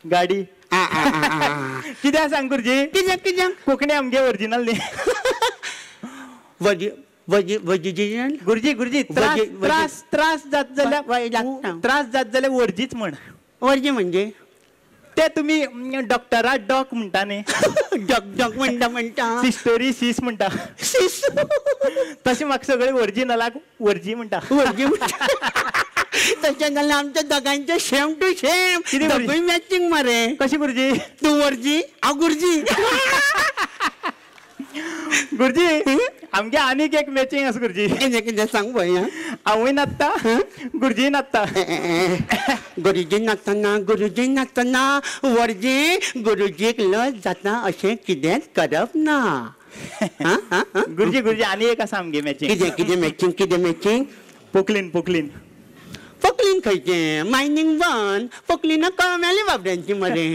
गाडी. कित्याक सांग गुरुजी? कित्याक कित्याक? कोंकणी आमगे ओरिजिनल न्ही. वजिजन गुरुजी गुरुजी त्रास त्रास त्रास जात जाल्यार त्रास जात जाल्यार वर्जीच म्हण. वर्जी म्हणजे ते तुम्ही डॉक्टरा डॉक म्हणटा न्ही. डॉक डॉक म्हणटा म्हणटा. सिस्टरी सीस म्हणटा. सीस. तशें म्हाका सगळे ओरिजिनलाक वर्जी म्हणटा. वर्जी म्हणटा. तशें जाल्यार आमच्या दोगांचें सेम टू सेम दोगूय मॅचिंग मरे. कशें गुरुजी? तूं वर्जी हांव गुरुजी. गुरुजी आमगे आनीक एक मॅचिंग आसा गुरुजी. कितें कितें सांग पळय. हांवूय नाचता गुरुजी नाचता. गुरुजी नाचतना गुरुजी नाचतना वर्जी गुरुजीक लज जाता अशें कितेंच करप ना. गुरुजी गुरुजी आनी एक आसा आमगे मॅचिंग. कितें कितें मॅचिंग? कितें मॅचिंग? Poclain Poclain. पोकलीन खंयचें? मायनींग बंद. पोकलीना कळमेली बाबड्यांची मरे.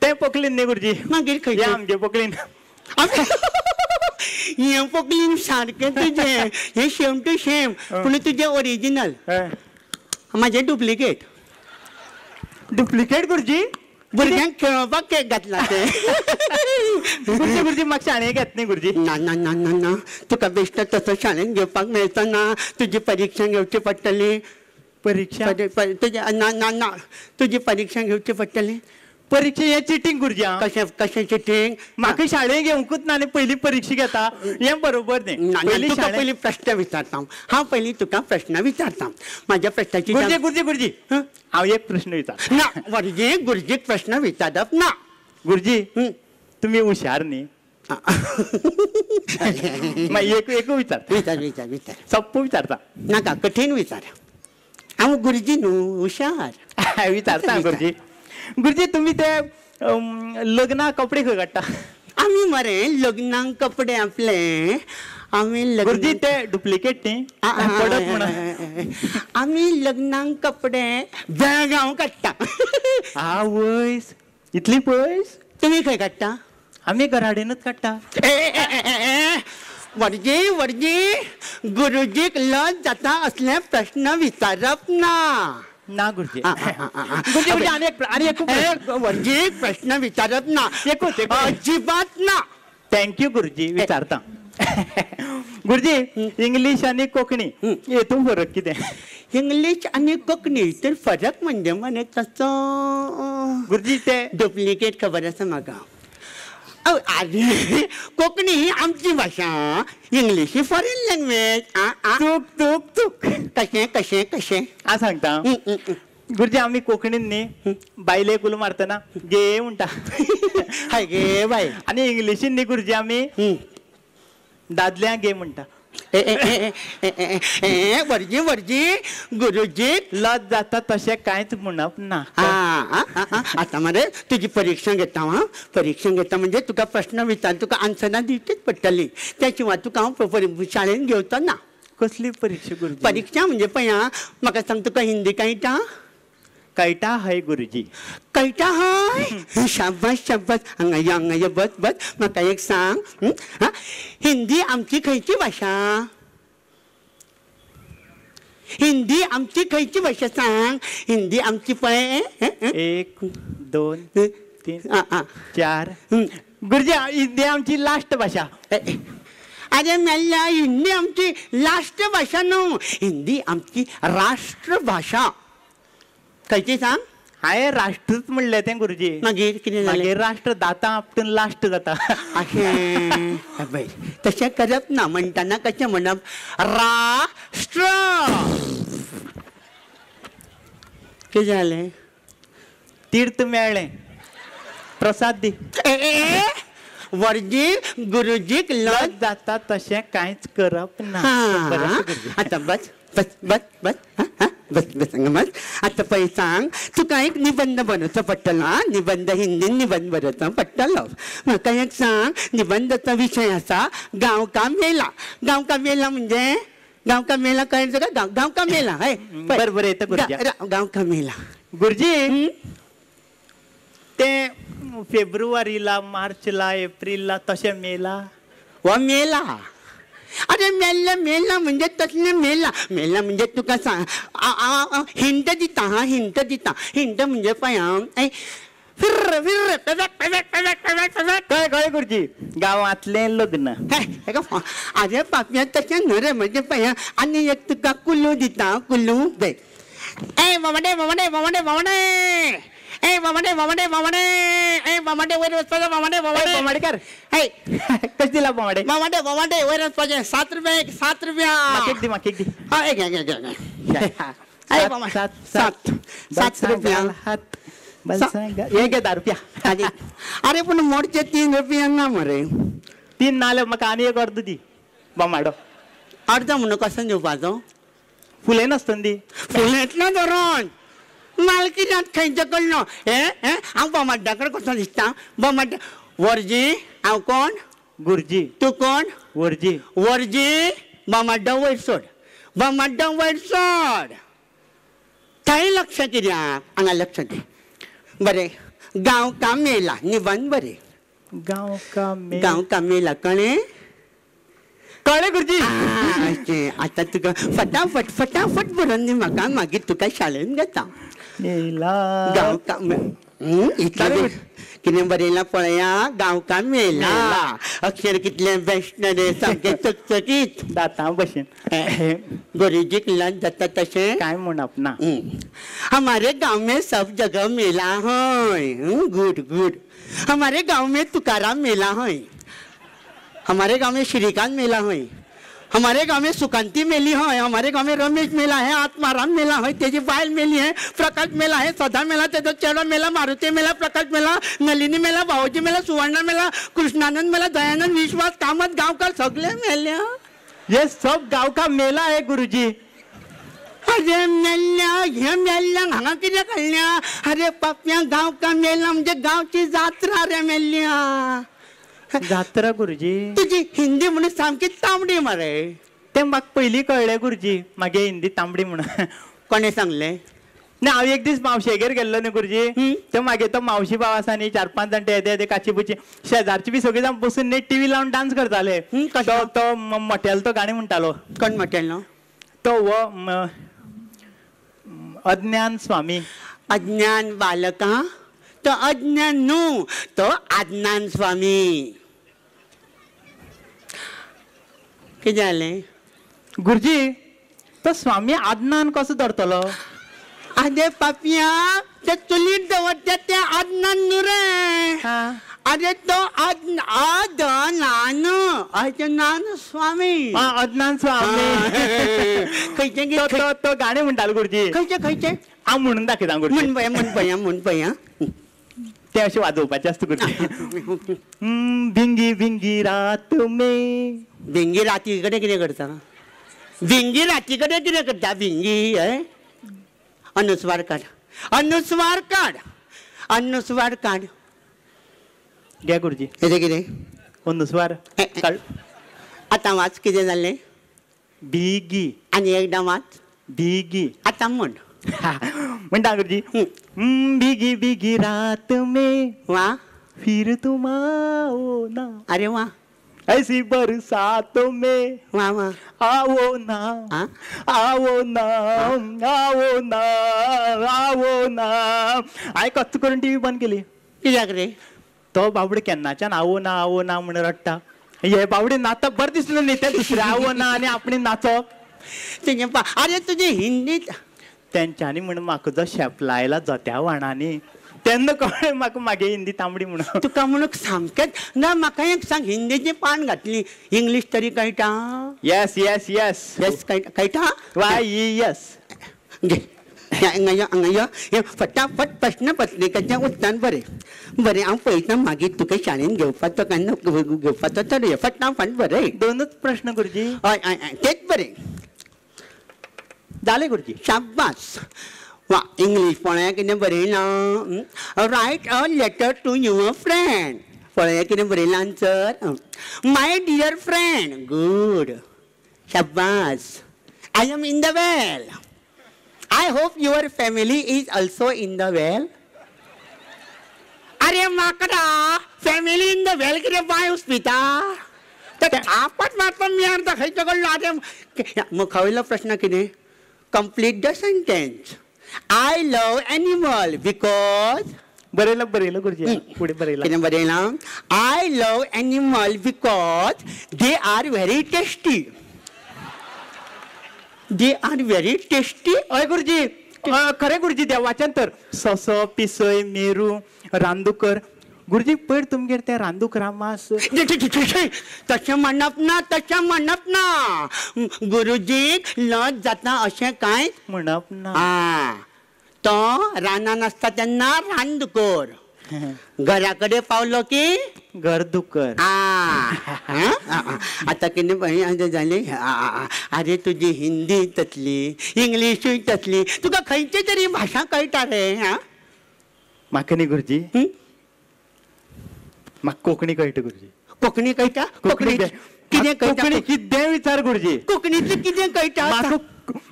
तें पोकलीन न्ही गुरुजी. मागीर खंयचें? आमगें पोकलीन. हें पोकलीन सारकें तुजें. हें सेम टू सेम. पूण तुजें ओरिजिनल, म्हाजें डुप्लिकेट. डुप्लिकेट गुरुजी? भुरग्यांक खेळोवपाक केक घातला तें. गुरुजी गुरुजी म्हाका शाळेक येत न्ही गुरुजी. ना ना ना ना ना तुका बेश्टो तसो शाळेंत घेवपाक मेळचो ना. तुजी परिक्षा घेवची पडटली. परिक्षा? तुजी ना ना ना तुजी परिक्षा घेवची पडटली. परीक्षा हें चिटींग गुरुजी. कशें कशें चिटींग? म्हाका शाळेक घेवंकूच ना आनी पयली परिक्षा घेता हें बरोबर न्ही. तुका पयलीं प्रश्न विचारता हांव. पयलीं तुका प्रश्न विचारता. म्हाज्या प्रश्नाची. गुरुजी गुरुजी गुरुजी हांव एक प्रश्न विचार. ना गुरुजी गुरुजीक प्रश्न विचारप ना. गुरुजी तुमी हुशार न्ही. मागीर एक एकू विचार. विचार विचार विचार. सोप्पो विचारता. नाका कठीण विचार. हांव गुरुजी न्हू हुशार. विचारता गुरुजी. गुरुजी तुमी ते लग्नाक कपडे खंय काडटा? आमी मरे लग्नाक कपडे आपले आमी गुरुजी ते डुप्लिकेट न्ही पडत म्हणून. आमी लग्नाक कपडे बेळगांव काडटा. आवयस इतली पयस? तुमी खंय काडटा? आमी घराडेनूच काडटा. वर्जी वर्जी गुरुजीक लज जाता असले प्रश्न विचारप ना. ना गुरुजी. गुरुजी आनी एक आनी एक वर्जी प्रश्न विचारप ना. एकूच अजिबात ना. Thank you गुरुजी. विचारता. गुरुजी इंग्लीश आनी कोंकणी हेतून फरक कितें? इंग्लीश आनी कोंकणी हितून फरक म्हणजे मरे तसो गुरुजी ते डुप्लिकेट खबर आसा म्हाका. आरे कोंकणी ही आमची भाशा, इंग्लीश ही फॉरेन लँग्वेज. चूक चूक चूक. कशें कशें कशें? हांव सांगता गुरुजी. आमी कोंकणीन न्ही बायलेक उलो मारतना गे म्हणटा. हय गे बाय. आनी इंग्लिशीन न्ही गुरुजी आमी दादल्या गे म्हणटा. वर्जी वर्जी गुरुजीक लज जाता तशें कांयच म्हणप ना. आतां मरे तुजी परिक्षा घेता. हां परिक्षा घेता म्हणजे तुका प्रश्न विचार तुका आन्सरां दिवचीच पडटली. त्या शिवाय तुका हांव शाळेंत घेवचो ना. कसली परिक्षा गुरुजी? परिक्षा म्हणजे पळय आं म्हाका सांग तुका हिंदी कळटा? कळटा हय गुरुजी. कळटा हय? शाबास शाबास. हांगा यो हांगा यो बस बस. म्हाका एक सांग, हिंदी आमची खंयची भाशा? हिंदी आमची खंयची भाशा सांग? हिंदी आमची पळय 1 2 3 4. गुरुजी हिंदी आमची लास्ट भाशा. अरे मेल्ल्या हिंदी आमची लास्ट भाशा न्हू, हिंदी आमची राष्ट्रभाशा. खंयची सांग? हांवें राष्ट्रूच म्हणलें तें गुरुजी. मागीर कितें जालें? मागीर राष्ट्र दातां आपटून लास्ट जाता. अशें बरें तशें करप ना. म्हणटना कशें म्हणप? राष्ट्र. कितें जालें? तीर्थ मेळ्ळें प्रसाद दी. वर्जी गुरुजीक लज जाता तशें कांयच करप ना. आतां बस बस बस बस बस बस बस. आतां पळय सांग तुका एक निबंद बरोवचो पडटलो. आं निबंद हिंदीन निबंद बरोवचो पडटलो. म्हाका एक सांग निबंदाचो विशय आसा गांव का मेला. गांव का मेला म्हणजे गांव का मेला कळ्ळें तुका? गांव का मेला. हय बरें बरें येता गुरुजी. गांव का मेला. गुरुजी ते फेब्रुवारीला मार्चला एप्रिलला तशें मेला वा मेला अरे मेल्ला मेला म्हणजे तसलें मेला मेला म्हणजे तुका सांग हिंट दिता हा हिंट दिता हिंट म्हणजे पळय हांव फिर फिर कळ्ळें कळ्ळें गुरुजी गांवांतलें लग्न. अरे पापया तशें न्हू रे म्हणजे पळय आनी एक तुका कुल्लू दिता कुल्लू पळय ए बाबाडे बाबाडे बाबाडे बाबाडे ए बाबाडे बाबाडे बाबाडे ए बाबाडे वयर वचपाचें बाबाडे बाबाडे बोमाडेकर हे कशें दिला बोमाडे? बाबाडे बाबाडे वयर वचपाचें 7 रुपया 7 रुपया. म्हाका एक दी म्हाका एक दी. हा एक एक एक एक 7 7 रुपया हात हे घे 10 रुपया. अरे पूण मोडचे 3 रुपया ना मरे. 3 ना जाल्यार म्हाका आनी एक अर्द दी बोमाडो. अर्द म्हणून कसो दिवपाचो? फुलय नासतना दी. फुलयतलो धरून मालकी जात खंयचे कडलो हे हे हांव बोमाड्डा कडेन कसो दिसता? बोमाड्डा वरजी हांव कोण? गुरुजी. तूं कोण? वरजी. वरजी बोमाड्डा वयर सोड बोमाड्डा वयर सोड. थंय लक्ष कित्याक? हांगा लक्ष दी. बरें गांव का मेला निबंद. बरें गांव का मेला गांव का मेला कळ्ळें? कळ्ळें गुरुजी. आतां तुका फटाफट फटाफट बरोवन दी म्हाका मागीर तुका शाळेंत घेता. गांव का इतलें कितें बरयलां पळया गांव का मेला अक्षर कितलें बेस्ट रे सामकें चकचकीत दातां भशेन. गुरुजीक लज जाता तशें काय म्हणप ना. हमारे गांव में सब जगह मेला है. Good good. हमारे गांव में तुकाराम मेला है. हमारे गांव में श्रीकांत मेला है. हमारे गांव में सुकांति मेली है. हमारे गांव में रमेश मेला है. आत्माराम मेला है. तेजी बायल मेली है. प्रकाश मेला है. सदा मेला तेजो चेडो मेला मारुती मेला प्रकाश मेला नलिनी मेला भाऊजी मेला सुवर्ण मेला कृष्णानंद मेला दयानंद विश्वास कामत गांवकर सगळे मेल्या. ये सब गांव का मेला है गुरुजी. अरे मेल्ल्या हे मेल्ल्या हांगा कितें कळ्ळ्या? अरे पापया गांव का मेला म्हणजे गांवची जात्रा रे मेल्ल्या. जात्रा गुरुजी? तुजी हिंदी म्हणून सामकी तांबडी मरे. तें म्हाका पयलीं कळ्ळें गुरुजी मागे हिंदी तांबडी म्हणून. कोणें सांगलें? ना हांव एक दीस मावशेगेर गेल्लो न्ही गुरुजी ते मागीर तो मावशी भाव आसा न्ही 4-5 जाण ते येदे येदे काची बुची शेजारची बी सगळीं जाण बसून न्ही टीव्ही लावन डान्स करताले. तो तो मोटेलो तो गाणें म्हणटालो. कोण मोटेलो? तो हो अज्ञान स्वामी. अज्ञान बालका तो अज्ञान न्हू तो आज्ञान स्वामी. कितें जालें गुरुजी? तो स्वामी आज्ञान कसो धरतलो? आरे पापया ते चुलीर दवरता ते आज्ञान न्हू रे. अरे तो आदनान अज्ञान स्वामी. अज्ञान स्वामी खंयचें? तो गाणें म्हणटालो गुरुजी. खंयचें खंयचें? हांव म्हणून दाखयता गुरुजी. म्हण पळया म्हण पळया म्हण पळया. ते अशें वाजोवपाचें आसता गुरुजी. भिंगी भिंगी रात में. भिंगी राती कडेन कितें करता? भिंगी राती कडेन कितें करता? भिंगी अनुस्वार काड अनुस्वार काड अनुस्वार काड. घे गुरुजी. हेजें कितें? अनुस्वार काड. आतां वाच कितें जालें? भिगी. आनी एकदां वाच. भिगी. आतां म्हण. म्हणटा गुरुजी. भीगी भीगी रात में वा फिर तुम आओ ना. अरे वा. ऐसी बरसात में वा वा आओ ना आओ ना आओ ना आओ ना. हांवें कच्च करून टीव्ही बंद केली. कित्याक रे? तो बाबडो केन्नाच्यान आओ ना आओ ना म्हण रडटा. हे बाबडे नाचप बरें दिसलें न्ही ते दुसरे आओ ना आनी आपणें नाचप. तुजें अरे तुजी हिंदी तेंच्यांनी म्हण म्हाका जो शेपलायला जोत्या वाणांनी तेन्ना कळ्ळें म्हाका मागे हिंदी तांबडी म्हणून. तुका म्हणून सामकेंच ना. म्हाका एक सांग हिंदीची पान घातली इंग्लीश तरी कळटा? येस येस येस येस कळटा? वाय येस. घे हांगा यो हांगा यो. हे फटाफट प्रश्न पत्रिकेचें उत्तर बरें बरें. हांव पळयता मागीर तुका शाळेंत घेवपाचो काय ना घेवपाचो तर फटाफट बरें. 2च प्रश्न गुरुजी. हय हय हय तेच बरें जालें गुरुजी. शाबास. वा इंग्लीश पळया कितें बरयलां. Write a letter to your friend. पळया कितें बरयलां answer. My dear friend. Good शाबास. I am in the well. I hope your family is also in the well. अरे माकडा फॅमिली इन the well कितें बाय उसपिता? ते थापट मारता मी अर्धा खंयचो कडलो. आरे मुखावयलो प्रश्न कितें? Complete the sentence. I love animal because. बरयलं बरयलं गुरुजी, फुडें बरयलां. कितें बरयलां? I love animal because they are very tasty. They are very tasty. हय गुरुजी, खरें गुरुजी, देवाच्यान तर ससो पिसय मेरू रानदुकर. गुरुजी पयर तुमगेर ते रानदुकरा मास. तशें म्हणप ना, तशें म्हणप ना गुरुजीक लज जाता अशें कांय म्हणप ना. आं, तो रानान आसता तेन्ना रानदुकर, घरा कडेन पावलो की घरदुकर. आतां कितें पळय जालें. आरे तुजी हिंदी तसली, इंग्लिशूय तसली, तुका खंयची तरी भाशा कळटा रे? आं, म्हाका न्ही गुरुजी, म्हाका कोंकणी कळटा गुरुजी. कोंकणी कळटा? कोंकणी कितें कळटा? कोंकणी कितें विचार गुरुजी? कोंकणीतलें कितें कळटा?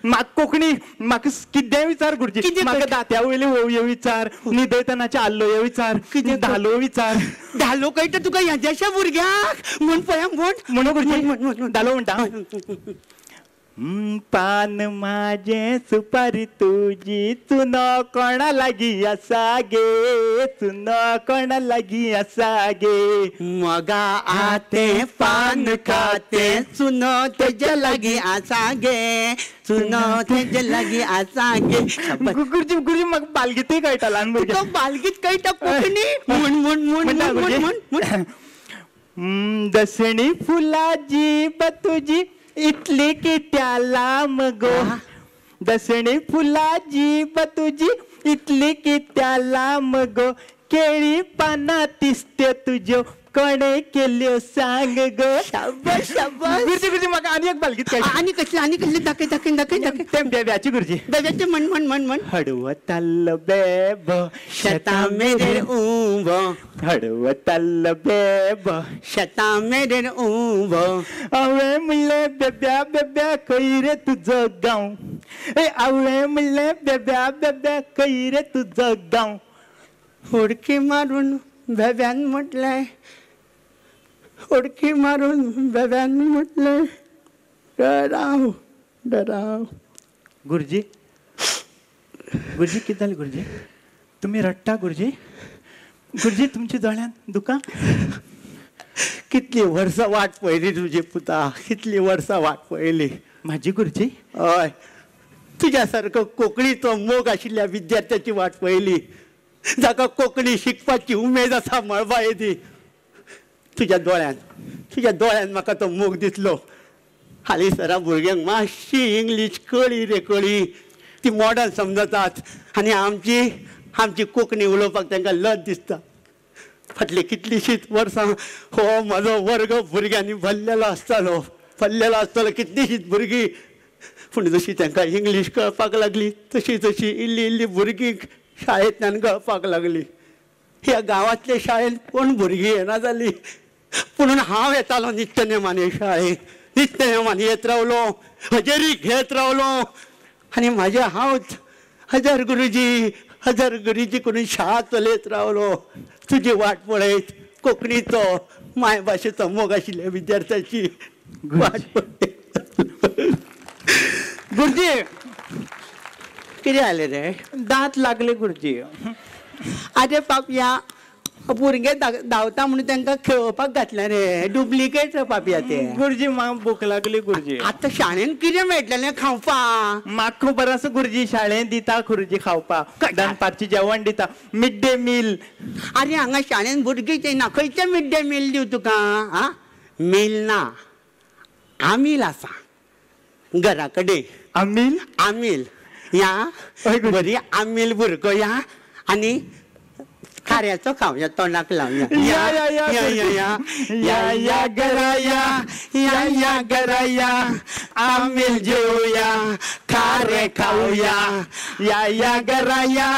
म्हाका कोंकणी, म्हाका कितें विचार गुरुजी? म्हाका दांत्या वयले होवयो विचार, न्हिदयतनाचे आल्लयो विचार, धालो विचार. धालो कळटा तुका ह्याच्याशा भुरग्याक? म्हण पळया, म्हण म्हणू गुरुजी, धालो म्हणटा. पान माझे सुपारी तुजी, चुनो कोणा लागीं आसा गे, चुनो कोणा लागीं आसा गे. मगा आते पान खाते, चुनो तेजे लागीं आसा गे, चुनो तेजे लागीं आसा गे. गुरुजी गुरुजी म्हाका बालगीतूय कळटा ल्हान भुरग्यांक. बालगीत कळटा कोंकणी? म्हण म्हण म्हण म्हण म्हण म्हण. दसणी फुलाची तुजी इतली कित्या लांब गो, दसणी फुलाची तुजी इतली कित्या लांब गो, केळी पानां तिसत्यो तुज्यो कोणे केल्यो सांग गो. शाबास शाबास. गुरुजी गुरुजी म्हाका आनी एक बालगीत कळटा. आनी कसलें? आनी कसलें? दाखय दाखय दाखय दाखय. तें बेब्याची गुरुजी. बेब्याचें म्हण म्हण म्हण म्हण. हडव ताल्ल बेब शेता मेरेन उबो, हडव ताल्ल बेब शेता मेरेन उबो. हांवें म्हणलें बेब्या बेब्या खंय रे तुजो गांव, ए हांवें म्हणलें बेब्या बेब्या खंय रे तुजो गांव. उडकी मारून बेब्यान म्हटलें, उडकी मारून बेब्यान म्हटलें, डराव डराव. गुरुजी गुरुजी कितें जालें गुरुजी? तुमी रडटा गुरुजी? गुरुजी तुमच्या दोळ्यांत दुकां? कितली वर्सां वाट पळयली तुजी पुता, कितली वर्सां वाट पळयली म्हाजी गुरुजी. हय, तुज्या सारको कोंकणीचो मोग आशिल्ल्या विद्यार्थ्याची वाट पळयली, जाका कोंकणी शिकपाची उमेद आसा मळबा येदी. तुज्या दोळ्यान, तुज्या दोळ्यान म्हाका तो मोग दिसलो. हालीं सरा भुरग्यांक मातशी इंग्लीश कळी रे कळी, ती मॉडर्न समजतात आनी आमची आमची कोंकणी उलोवपाक तांकां लज दिसता. फाटलीं कितलींशींच वर्सां हो म्हजो वर्ग भुरग्यांनी भरलेलो आसतालो, भरलेलो आसतालो, कितलींशींच भुरगीं. पूण जशी तांकां इंग्लीश कळपाक लागली तशी तशी इल्ली इल्ली भुरगीं शाळेंतल्यान गळपाक लागली. ह्या गांवांतल्या शाळेंत कोण भुरगीं येना जालीं, पुणून हांव येतालो नित्य नेमाने शाळेंत, नित्य नेमान येत रावलो, हजेरी घेत रावलो. आनी म्हाजें हांवच हजार गुरुजी हजार गुरुजी करून शाळा चलयत रावलो. तुजी वाट पळयत, कोंकणीचो मायभाशेचो मोग आशिल्ल्या विद्यार्थ्याची वाट पळयत. गुरुजी कितें जालें रे? दांत लागले गुरुजी. आरे पापया, भुरगे धांवता म्हणून तांकां खेळोवपाक घातलें रे, डुप्लिकेट रे पापया ते. गुरुजी म्हाका भूक लागली गुरुजी. आतां शाळेन कितें मेळटलें खावपाक? म्हाका खबर आसा गुरुजी, शाळेन दिता गुरुजी खावपाक, दनपारचें जेवण दिता, मिड डे मील. आरे हांगा शाळेन भुरगींच येना, खंयचें मिड डे मील दिवं तुका? आं, मील ना, आमील आसा घरा कडेन. आमील? आमील या बरी आमील भुरगो या आनी खाऱ्याचो खावया, तोंडाक लावया. या या या या या या या घरा या या या घरा या, आमील जेवया खारे खाऊया, या या घरा या.